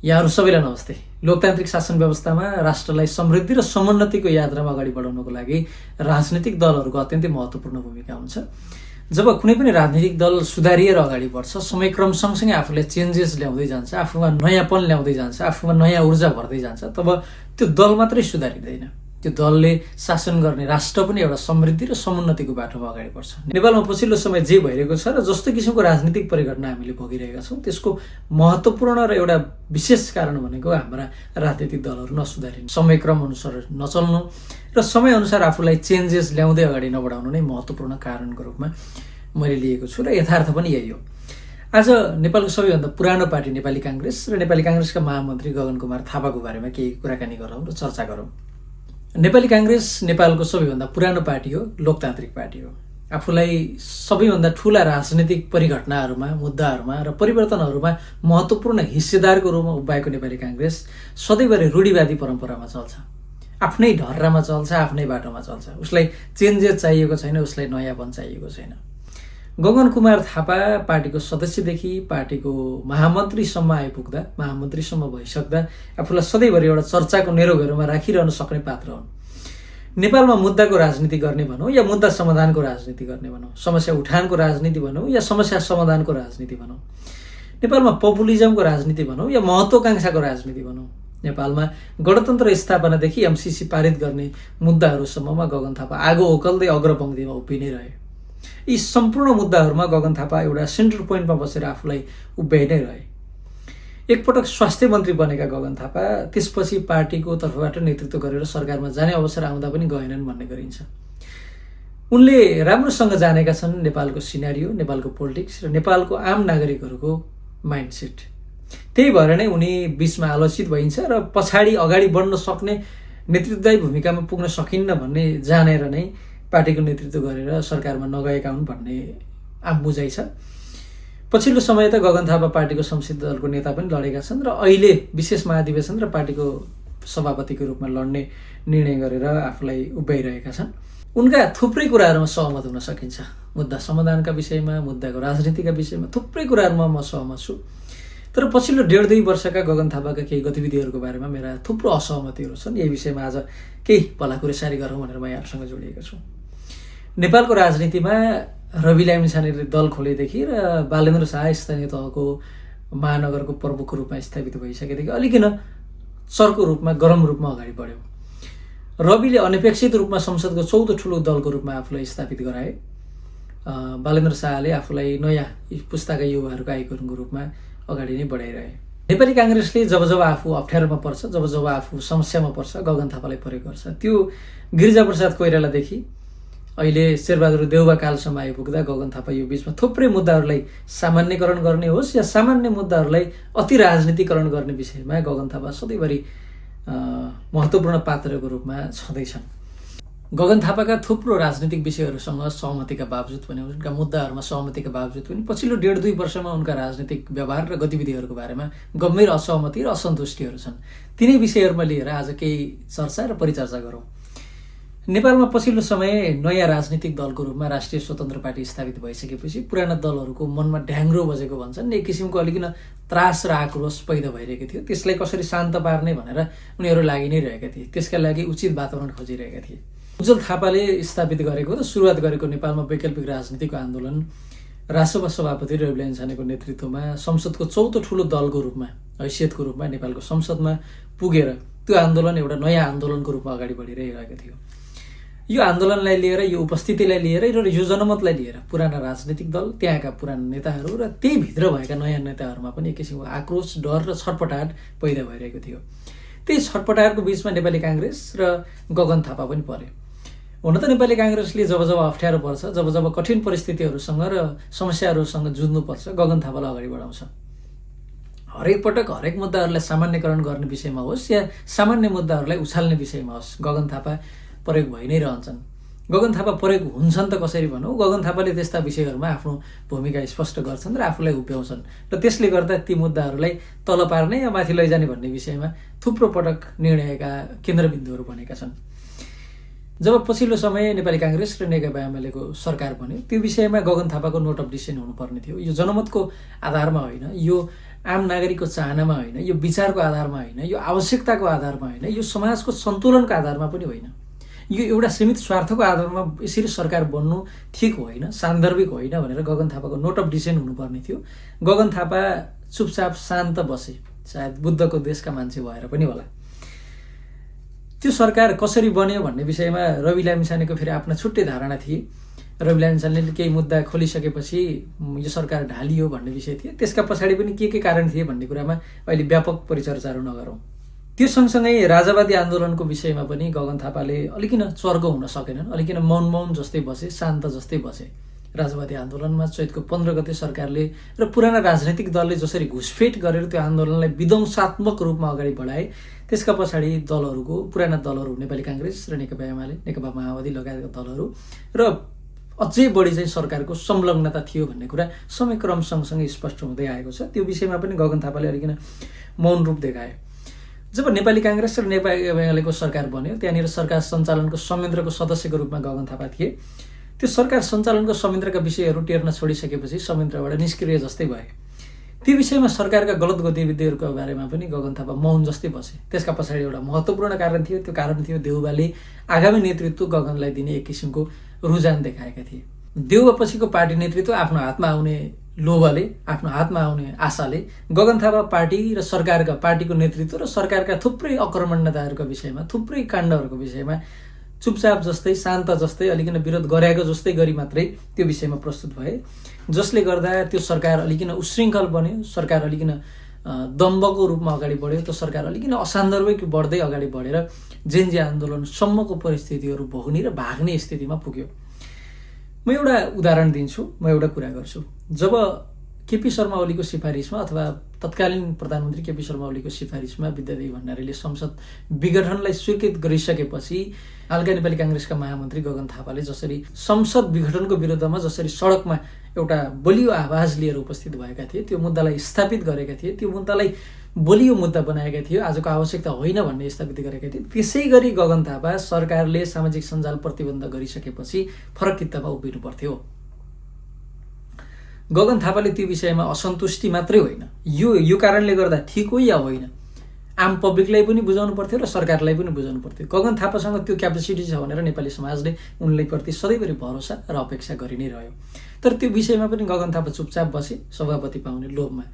यहाँहरू सबैलाई नमस्ते। लोकतान्त्रिक शासन व्यवस्थामा राष्ट्रलाई समृद्धि र समुन्नतिको यात्रामा अगाडि बढाउनको लागि राजनीतिक दलहरूको अत्यन्तै महत्त्वपूर्ण भूमिका हुन्छ। जब कुनै पनि राजनीतिक दल सुधारिएर अगाडि बढ्छ, समयक्रम सँगसँगै आफूले चेन्जेस ल्याउँदै जान्छ, आफूमा नयाँपन ल्याउँदै जान्छ, आफूमा नयाँ ऊर्जा भर्दै जान्छ, तब त्यो दल मात्रै सुधारिँदैन, त्यो दलले शासन गर्ने राष्ट्र पनि एउटा समृद्धि र समुन्नतिको बाटोमा अगाडि बढ्छ। नेपालमा पछिल्लो समय जे भइरहेको छ र जस्तो किसिमको राजनीतिक परिघटना हामीले भोगिरहेका छौँ, त्यसको महत्त्वपूर्ण र एउटा विशेष कारण भनेको हाम्रा राजनीतिक दलहरू नसुधारिनु, समयक्रम अनुसार नचल्नु र समयअनुसार आफूलाई चेन्जेस ल्याउँदै अगाडि नबढाउनु नै महत्त्वपूर्ण कारणको रूपमा मैले लिएको छु र यथार्थ पनि यही हो। आज नेपालको सबैभन्दा पुरानो पार्टी नेपाली काङ्ग्रेस र नेपाली काङ्ग्रेसका महामन्त्री गगन कुमार थापाको बारेमा केही कुराकानी गरौँ र चर्चा गरौँ। नेपाली काङ्ग्रेस नेपालको सबैभन्दा पुरानो पार्टी हो, लोकतान्त्रिक पार्टी हो। आफूलाई सबैभन्दा ठुला राजनीतिक परिघटनाहरूमा, मुद्दाहरूमा र परिवर्तनहरूमा महत्त्वपूर्ण हिस्सेदारको रूपमा उभ्याएको नेपाली काङ्ग्रेस सधैँभरि रूढिवादी परम्परामा चल्छ, आफ्नै ढर्रामा चल्छ, आफ्नै बाटोमा चल्छ। उसलाई चेन्जेस चाहिएको छैन, उसलाई नयाँपन चाहिएको छैन। गगन कुमार थापा पार्टीको सदस्यदेखि पार्टीको महामन्त्रीसम्म आइपुग्दा, महामन्त्रीसम्म भइसक्दा आफूलाई सधैँभरि एउटा चर्चाको नेरोघेरोमा राखिरहन सक्ने पात्र हुन्। नेपालमा मुद्दाको राजनीति गर्ने भनौँ या मुद्दा समाधानको राजनीति गर्ने भनौँ, समस्या उठानको राजनीति भनौँ या समस्या समाधानको राजनीति भनौँ, नेपालमा पपुलिजमको राजनीति भनौँ या महत्त्वाकांक्षाको राजनीति भनौँ, नेपालमा गणतन्त्र स्थापनादेखि एमसिसी पारित गर्ने मुद्दाहरूसम्ममा गगन थापा आगो ओकल्दै अग्रपङ्क्तिमा उभिनै रहे। यी सम्पूर्ण मुद्दाहरूमा गगन थापा एउटा सेन्टर पोइन्टमा बसेर आफूलाई उभ्याइ नै रहे। एकपटक स्वास्थ्य मन्त्री बनेका गगन थापा त्यसपछि पार्टीको तर्फबाट नेतृत्व गरेर सरकारमा जाने अवसर आउँदा पनि गएनन् भन्ने गरिन्छ। उनले राम्रोसँग जानेका छन् नेपालको सिनारियो, नेपालको पोलिटिक्स र नेपालको आम नागरिकहरूको माइन्डसेट। त्यही भएर नै उनी बिचमा आलोचित भइन्छ र पछाडि अगाडि बढ्न सक्ने नेतृत्वदायी भूमिकामा पुग्न सकिन्न भन्ने जानेर नै पार्टीको नेतृत्व गरेर सरकारमा नगएका हुन् भन्ने आम बुझाइ छ। पछिल्लो समय त गगन थापा पार्टीको संसदीय दलको नेता पनि लडेका छन् र अहिले विशेष महाधिवेशन र पार्टीको सभापतिको रूपमा लड्ने निर्णय गरेर आफूलाई उभ्याइरहेका छन्। उनका थुप्रै कुराहरूमा सहमत हुन सकिन्छ। मुद्दा समाधानका विषयमा, मुद्दाको राजनीतिका विषयमा थुप्रै कुराहरूमा म सहमत छु। तर पछिल्लो 1.5-2 वर्षका गगन थापाका केही गतिविधिहरूको बारेमा मेरा थुप्रो असहमतिहरू छन्। यही विषयमा आज केही भलाकुसारी गरौँ भनेर म यहाँहरूसँग जोडिएको छु। नेपालको राजनीतिमा रवि लामिछानेले दल खोलेदेखि र बालेन्द्र शाह स्थानीय तहको महानगरको प्रमुखको रूपमा स्थापित भइसकेदेखि अलिकन चर्को रूपमा, गरम रूपमा अगाडि बढ्यो। रविले अनपेक्षित रूपमा संसदको 14औं ठुलो दलको रूपमा आफूलाई स्थापित गराए। बालेन्द्र शाहले आफूलाई नयाँ पुस्ताका युवाहरूको आइकनको रूपमा अगाडि नै बढाइरहे। नेपाली काङ्ग्रेसले जब जब आफू अप्ठ्यारोमा पर्छ, जब जब आफू समस्यामा पर्छ, गगन थापालाई प्रयोग गर्छ। त्यो गिरिजाप्रसाद कोइरालादेखि अहिले शेरबहादुर देउवा कालसम्म आइपुग्दा गगन थापा यो बिचमा थुप्रै मुद्दाहरूलाई सामान्यकरण गर्ने होस् या सामान्य मुद्दाहरूलाई अति राजनीतिकरण गर्ने विषयमा गगन थापा सधैँभरि महत्त्वपूर्ण पात्रको रूपमा छँदैछन्। गगन थापाका थुप्रो राजनीतिक विषयहरूसँग सहमतिका बावजुद पनि, उनका मुद्दाहरूमा सहमतिका बावजुद पनि पछिल्लो 1.5-2 वर्षमा उनका राजनीतिक व्यवहार र गतिविधिहरूको बारेमा गम्भीर असहमति र असन्तुष्टिहरू छन्। तिनै विषयहरूमा लिएर आज केही चर्चा र परिचर्चा गरौँ। नेपालमा पछिल्लो समय नयाँ राजनीतिक दलको रूपमा राष्ट्रिय स्वतन्त्र पार्टी स्थापित भइसकेपछि पुराना दलहरूको मनमा ढ्याङ्ग्रो बजेको भन्छन्, एक किसिमको अलिकन त्रास र आक्रोश पैदा भइरहेको थियो। त्यसलाई कसरी शान्त पार्ने भनेर उनीहरू लागि नै रहेका थिए, त्यसका लागि उचित वातावरण खोजिरहेका थिए। उज्जवल थापाले स्थापित गरेको र सुरुवात गरेको नेपालमा वैकल्पिक राजनीतिको आन्दोलन रासपा सभापति रवि लामिछानेको नेतृत्वमा संसदको 14औं ठुलो दलको रूपमा, हैसियतको रूपमा नेपालको संसदमा पुगेर त्यो आन्दोलन एउटा नयाँ आन्दोलनको रूपमा अगाडि बढिरहेको थियो। यो आन्दोलनलाई लिएर, यो उपस्थितिलाई लिएर र यो जनमतलाई लिएर पुराना राजनीतिक दल, त्यहाँका पुराना नेताहरू र त्यही भित्र भएका नयाँ नेताहरूमा पनि एक किसिमको आक्रोश, डर र छटपटाहट पैदा भइरहेको थियो। त्यही छटपटाहटको बिचमा नेपाली काङ्ग्रेस र गगन थापा पनि परे। हुन त नेपाली काङ्ग्रेसले जब जब अप्ठ्यारो पर्छ, जब जब कठिन परिस्थितिहरूसँग र समस्याहरूसँग जुझ्नुपर्छ, गगन थापालाई अगाडि बढाउँछ। हरेक पटक हरेक मुद्दाहरूलाई सामान्यकरण गर्ने विषयमा होस् या सामान्य मुद्दाहरूलाई उछाल्ने विषयमा होस्, गगन थापा प्रयोग भइ नै रहन्छन्। गगन थापा प्रयोग हुन्छन् त कसरी भनौँ, गगन थापाले त्यस्ता विषयहरूमा आफ्नो भूमिका स्पष्ट गर्छन् र आफूलाई उभ्याउँछन् र त्यसले गर्दा ती मुद्दाहरूलाई तल पार्ने या माथि लैजाने भन्ने विषयमा थुप्रो पटक निर्णयका केन्द्रबिन्दुहरू बनेका छन्। जब पछिल्लो समय नेपाली काङ्ग्रेस र नेकपा एमालेको सरकार बन्यो, त्यो विषयमा गगन थापाको नोट अफ डिसिसन हुनुपर्ने थियो। यो जनमतको आधारमा होइन, यो आम नागरिकको चाहनामा होइन, यो विचारको आधारमा होइन, यो आवश्यकताको आधारमा होइन, यो समाजको सन्तुलनको आधारमा पनि होइन, यो एउटा सीमित स्वार्थको आधारमा यसरी सरकार बन्नु ठिक होइन, सान्दर्भिक होइन भनेर गगन थापाको नोट अफ डिसेन्ट हुनुपर्ने थियो। गगन थापा चुपचाप शान्त बसे, सायद बुद्धको देशका मान्छे भएर पनि होला। त्यो सरकार कसरी बन्यो भन्ने विषयमा रवि लामिछानेको फेरि आफ्ना छुट्टै धारणा थिए। रवि लामिछानेले केही मुद्दा खोलिसकेपछि यो सरकार ढालियो भन्ने विषय थियो। त्यसका पछाडि पनि के कारण थिए भन्ने कुरामा अहिले व्यापक परिचर्चाहरू नगरौँ। त्यो सँगसँगै राजावादी आन्दोलनको विषयमा पनि गगन थापाले अलिकन चर्को हुन सकेनन्, अलिकन मौन जस्तै बसे, शान्त जस्तै बसे। राजावादी आन्दोलनमा चैतको 15 गते सरकारले र पुराना राजनैतिक दलले जसरी घुसपेट गरेर त्यो आन्दोलनलाई विध्वंसात्मक रूपमा अगाडि बढाए, त्यसका पछाडि दलहरूको, पुराना दलहरू नेपाली काङ्ग्रेस र नेकपा एमाले, नेकपा माओवादी लगायतका दलहरू र अझै बढी चाहिँ सरकारको संलग्नता थियो भन्ने कुरा समयक्रम सँगसँगै स्पष्ट हुँदै आएको छ। त्यो विषयमा पनि गगन थापाले अलिकन मौन रूप देखाए। जब नेपाली काङ्ग्रेस र नेकपा एमालेको सरकार बन्यो, त्यहाँनिर सरकार सञ्चालनको संयन्त्रको सदस्यको रूपमा गगन थापा थिए। त्यो सरकार सञ्चालनको संयन्त्रका विषयहरू टेर्न छोडिसकेपछि संयन्त्रबाट निष्क्रिय जस्तै भए। त्यो विषयमा सरकारका गलत गतिविधिहरूको बारेमा पनि गगन थापा मौन जस्तै बसे। त्यसका पछाडि एउटा महत्त्वपूर्ण कारण थियो। त्यो कारण थियो देउबाले आगामी नेतृत्व गगनलाई दिने एक किसिमको रुझान देखाएका थिए। देउबा पछिको पार्टी नेतृत्व आफ्नो हातमा आउने लोभले, आफ्नो हातमा आउने आशाले गगन थापा पार्टी र सरकारका, पार्टीको नेतृत्व र सरकारका थुप्रै आक्रमणताहरूका विषयमा, थुप्रै काण्डहरूको विषयमा चुपचाप जस्तै, शान्त जस्तै, अलिकन विरोध गरेको जस्तै गरी मात्रै त्यो विषयमा प्रस्तुत भए, जसले गर्दा त्यो सरकार अलिकन उशृङ्खल बन्यो, सरकार अलिकन दम्बको रूपमा अगाडि बढ्यो। त्यो सरकार अलिकन असान्दर्भिक बढ्दै अगाडि बढेर जेन्जी आन्दोलनसम्मको परिस्थितिहरू भोग्ने र भाग्ने स्थितिमा पुग्यो। म एउटा उदाहरण दिन्छु, म एउटा कुरा गर्छु। जब केपी शर्मा ओलीको सिफारिसमा अथवा तत्कालीन प्रधानमन्त्री केपी शर्मा ओलीको सिफारिसमा विद्यादेवी भण्डारीले संसद विघटनलाई स्वीकृत गरिसकेपछि हालका नेपाली काङ्ग्रेसका महामन्त्री गगन थापाले जसरी संसद विघटनको विरुद्धमा जसरी सडकमा एउटा बलियो आवाज लिएर उपस्थित भएका थिए, त्यो मुद्दालाई स्थापित गरेका थिए, त्यो मुद्दालाई बलियो मुद्दा बनाएका थियो, आजको आवश्यकता होइन भन्ने स्थापित गरेका थिए, त्यसै गरी गगन थापा सरकारले सामाजिक सञ्जाल प्रतिबन्ध गरिसकेपछि फरक कित्तामा उभिनु पर्थ्यो। गगन थापाले त्यो विषयमा असन्तुष्टि मात्रै होइन, यो कारणले गर्दा ठिक हो या होइन, आम पब्लिकलाई पनि बुझाउनु पर्थ्यो र सरकारलाई पनि बुझाउनु पर्थ्यो। गगन थापासँग त्यो क्यापेसिटी छ भनेर नेपाली समाजले उनलाई प्रति सधैँभरि भरोसा र अपेक्षा गरि नै रह्यो। तर त्यो विषयमा पनि गगन थापा चुपचाप बसे, सभापति पाउने लोभमा।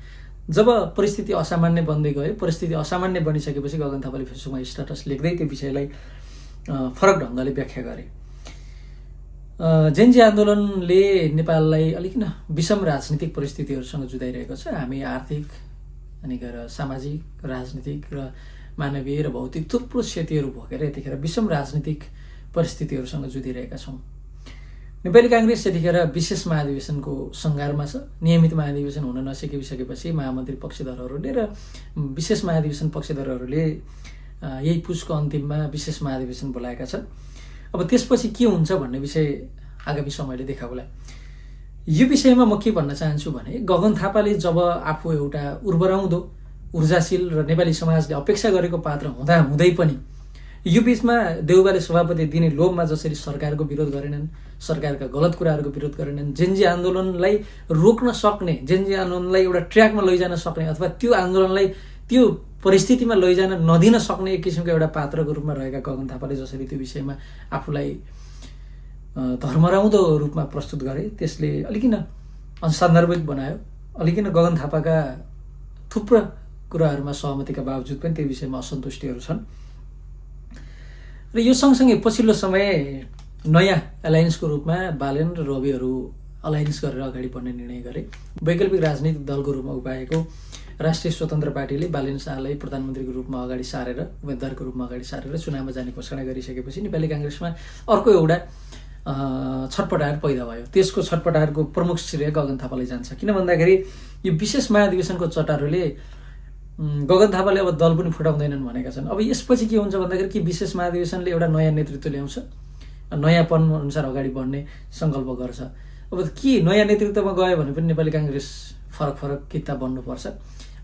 जब परिस्थिति असामान्य बन्दै गयो, परिस्थिति असामान्य बनिसकेपछि गगन थापाले फेसबुकमा स्ट्याटस लेख्दै त्यो विषयलाई फरक ढङ्गले व्याख्या गरे। जेन्जी आन्दोलनले नेपाललाई अलिकन विषम राजनीतिक परिस्थितिहरूसँग जुधाइरहेको छ। हामी आर्थिक अनि गएर सामाजिक, राजनीतिक र मानवीय र भौतिक थुप्रो क्षतिहरू भोगेर यतिखेर विषम राजनीतिक परिस्थितिहरूसँग जुधिरहेका छौँ। नेपाली काङ्ग्रेस यतिखेर विशेष महाधिवेशनको सङ्घारमा छ। नियमित महाधिवेशन हुन नसकिसकेपछि महामन्त्री पक्षधरहरूले र विशेष महाधिवेशन पक्षधरहरूले यही पुसको अन्तिममा विशेष महाधिवेशन बोलाएका छन्। अब त्यसपछि के हुन्छ भन्ने विषय आगामी समयले देखाउला। यो विषयमा म के भन्न चाहन्छु भने, गगन थापाले जब आफू एउटा उर्वराउँदो, ऊर्जाशील र नेपाली समाजले अपेक्षा गरेको पात्र हुँदै पनि यो बिचमा देउबाले सभापति दिने लोभमा जसरी सरकारको विरोध गरेनन्, सरकारका गलत कुराहरूको विरोध गरेनन्, जेन्जी आन्दोलनलाई रोक्न सक्ने, जेन्जी आन्दोलनलाई एउटा ट्र्याकमा लैजान सक्ने अथवा त्यो आन्दोलनलाई त्यो परिस्थितिमा लैजान नदिन सक्ने एक किसिमको एउटा पात्रको रूपमा रहेका गगन थापाले जसरी त्यो विषयमा आफूलाई धर्मराउँदो रूपमा प्रस्तुत गरे, त्यसले अलिकन असन्दर्भिक बनायो। अलिकन गगन थापाका थुप्रो कुराहरूमा सहमतिका बावजुद पनि त्यो विषयमा असन्तुष्टिहरू छन्। र यो सँगसँगै पछिल्लो समय नयाँ एलायन्सको रूपमा बालेन र रविहरू अलायन्स गरेर अगाडि बढ्ने निर्णय गरे। वैकल्पिक राजनीतिक दलको रूपमा उभिएको राष्ट्रिय स्वतन्त्र पार्टीले बालेन शाहलाई प्रधानमन्त्रीको रूपमा अगाडि सारेर, उम्मेदवारको रूपमा अगाडि सारेर चुनावमा जाने घोषणा गरिसकेपछि नेपाली काङ्ग्रेसमा अर्को एउटा छटपटाएर पैदा भयो। त्यसको छटपटाहरूको प्रमुख श्रेय गगन थापालाई जान्छ। किन भन्दाखेरि यो विशेष महाधिवेशनको चटारोले गगन थापाले अब दल पनि फुटाउँदैनन् भनेका छन्। अब यसपछि के हुन्छ भन्दाखेरि कि विशेष महाधिवेशनले एउटा नयाँ नेतृत्व ल्याउँछ, नयाँपन अनुसार अगाडि बढ्ने सङ्कल्प गर्छ। अब के नयाँ नेतृत्वमा गयो भने पनि नेपाली काङ्ग्रेस फरक कित्ता बन्नुपर्छ,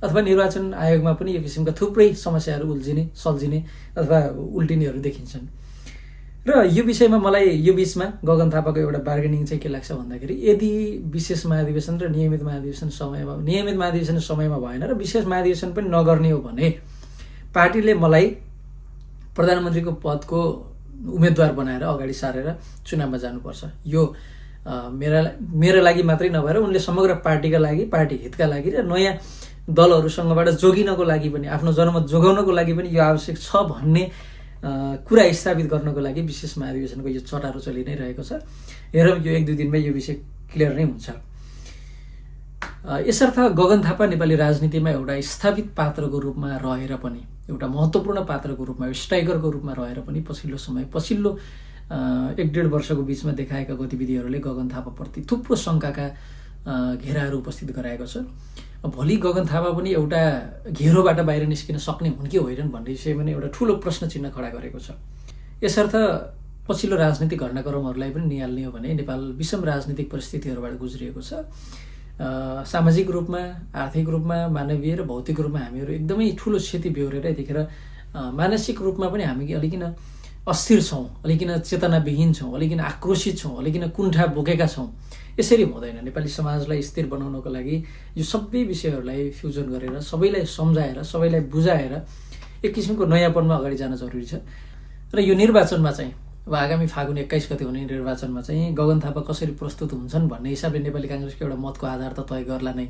अथवा निर्वाचन आयोगमा पनि यो किसिमका थुप्रै समस्याहरू उल्झिने, सल्झिने अथवा उल्टिनेहरू देखिन्छन्। र यो विषयमा मलाई यो बिचमा गगन थापाको एउटा बार्गेनिङ चाहिँ के लाग्छ भन्दाखेरि यदि विशेष महाधिवेशन र नियमित महाधिवेशन समयमा भएन र विशेष महाधिवेशन पनि नगर्ने हो भने पार्टीले मलाई प्रधानमन्त्रीको पदको उम्मेदवार बनाएर अगाडि सारेर चुनावमा जानुपर्छ। यो मेरा लागि मात्रै नभएर उनले समग्र पार्टीका लागि, पार्टी हितका लागि र नयाँ दलहरूसँगबाट जोगिनको लागि पनि, आफ्नो जनमत जोगाउनको लागि पनि यो आवश्यक छ भन्ने कुरा स्थापित गर्नको लागि विशेष महाधिवेशनको यो चटारो चलि नै रहेको छ। हेरौँ यो 1-2 दिनमै यो विषय क्लियर नै हुन्छ। यसर्थ गगन थापा नेपाली राजनीतिमा एउटा स्थापित पात्रको रूपमा रहेर पनि, एउटा महत्त्वपूर्ण पात्रको रूपमा, स्ट्राइकरको रूपमा रहेर पनि पछिल्लो 1-1.5 वर्षको बिचमा देखाएका गतिविधिहरूले गगन थापाप्रति थुप्रो शङ्काका घेराहरू उपस्थित गराएको छ। भोलि गगन थापा पनि एउटा घेरोबाट बाहिर निस्किन सक्ने हुन् कि होइनन् भन्ने विषयमा एउटा ठुलो प्रश्न चिन्ह खडा गरेको छ। यसर्थ पछिल्लो राजनीतिक घटनाक्रमहरूलाई पनि निहाल्ने हो भने नेपाल विषम राजनीतिक परिस्थितिहरूबाट गुज्रिएको छ। सामाजिक रूपमा, आर्थिक रूपमा, मानवीय र भौतिक रूपमा हामीहरू एकदमै ठुलो क्षति बेहोरेर यतिखेर मानसिक रूपमा पनि हामी अलिकन अस्थिर छौँ, अलिकन चेतनाविहीन छौँ, अलिकन आक्रोशित छौँ, अलिकन कुण्ठा बोकेका छौँ। यसरी हुँदैन। नेपाली समाजलाई स्थिर बनाउनको लागि यो सबै विषयहरूलाई फ्युजन गरेर, सबैलाई सम्झाएर, सबैलाई बुझाएर एक किसिमको नयाँपनमा अगाडि जान जरुरी छ। र यो निर्वाचनमा चाहिँ अब आगामी फागुन 21 गते हुने निर्वाचनमा चाहिँ गगन थापा कसरी प्रस्तुत हुन्छन् भन्ने हिसाबले नेपाली काङ्ग्रेसको एउटा मतको आधार त तय गर्ला नै,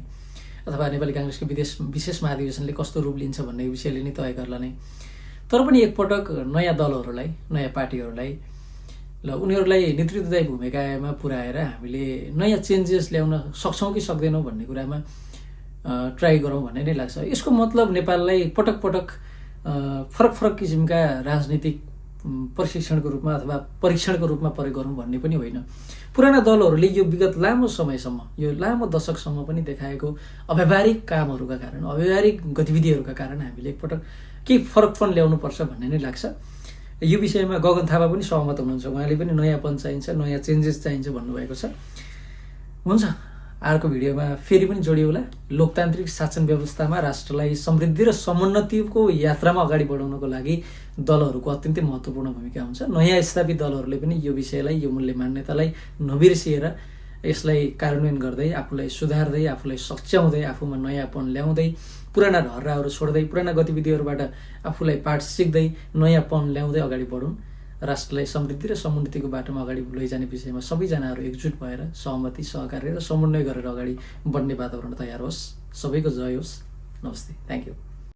अथवा नेपाली काङ्ग्रेसको विशेष महाधिवेशनले कस्तो रूप लिन्छ भन्ने विषयले नै तय गर्ला नै। तर पनि एकपटक नयाँ दलहरूलाई, नयाँ पार्टीहरूलाई ल उनीहरूलाई नेतृत्वदायी भूमिकामा पुर्याएर हामीले नयाँ चेन्जेस ल्याउन सक्छौँ कि सक्दैनौँ भन्ने कुरामा ट्राई गरौँ भन्ने नै लाग्छ। यसको मतलब नेपाललाई पटक पटक फरक किसिमका राजनीतिक प्रशिक्षणको रूपमा अथवा परीक्षणको रूपमा प्रयोग गरौँ भन्ने पनि होइन। पुराना दलहरूले यो विगत लामो समयसम्म, यो लामो दशकसम्म पनि देखाएको अव्यावहारिक कामहरूका कारण, अव्यावहारिक गतिविधिहरूका कारण हामीले एकपटक केही फरकपन ल्याउनुपर्छ भन्ने नै लाग्छ। यो विषयमा गगन थापा पनि सहमत हुनुहुन्छ। उहाँले पनि नयाँपन चाहिन्छ, नयाँ चेन्जेस चाहिन्छ भन्नुभएको छ। हुन्छ, अर्को भिडियोमा फेरि पनि जोडियो होला। लोकतान्त्रिक शासन व्यवस्थामा राष्ट्रलाई समृद्धि र समुन्नतिको यात्रामा अगाडि बढाउनको लागि दलहरूको अत्यन्तै महत्त्वपूर्ण भूमिका हुन्छ। नयाँ स्थापित दलहरूले पनि यो विषयलाई, यो मूल्य मान्यतालाई नबिर्सिएर यसलाई कार्यान्वयन गर्दै, आफूलाई सुधार्दै, आफूलाई सच्याउँदै, आफूमा नयाँपन ल्याउँदै, पुराना ढर्राहरू छोड्दै, पुराना गतिविधिहरूबाट आफूलाई पाठ सिक्दै, नयाँपन ल्याउँदै अगाडि बढौँ। राष्ट्रलाई समृद्धि र समुन्नतिको बाटोमा अगाडि लैजाने विषयमा सबैजनाहरू एकजुट भएर सहमति, सहकार्य र समन्वय गरेर अगाडि बढ्ने वातावरण तयार होस्। सबैको जय होस्। नमस्ते, थ्याङ्क यू।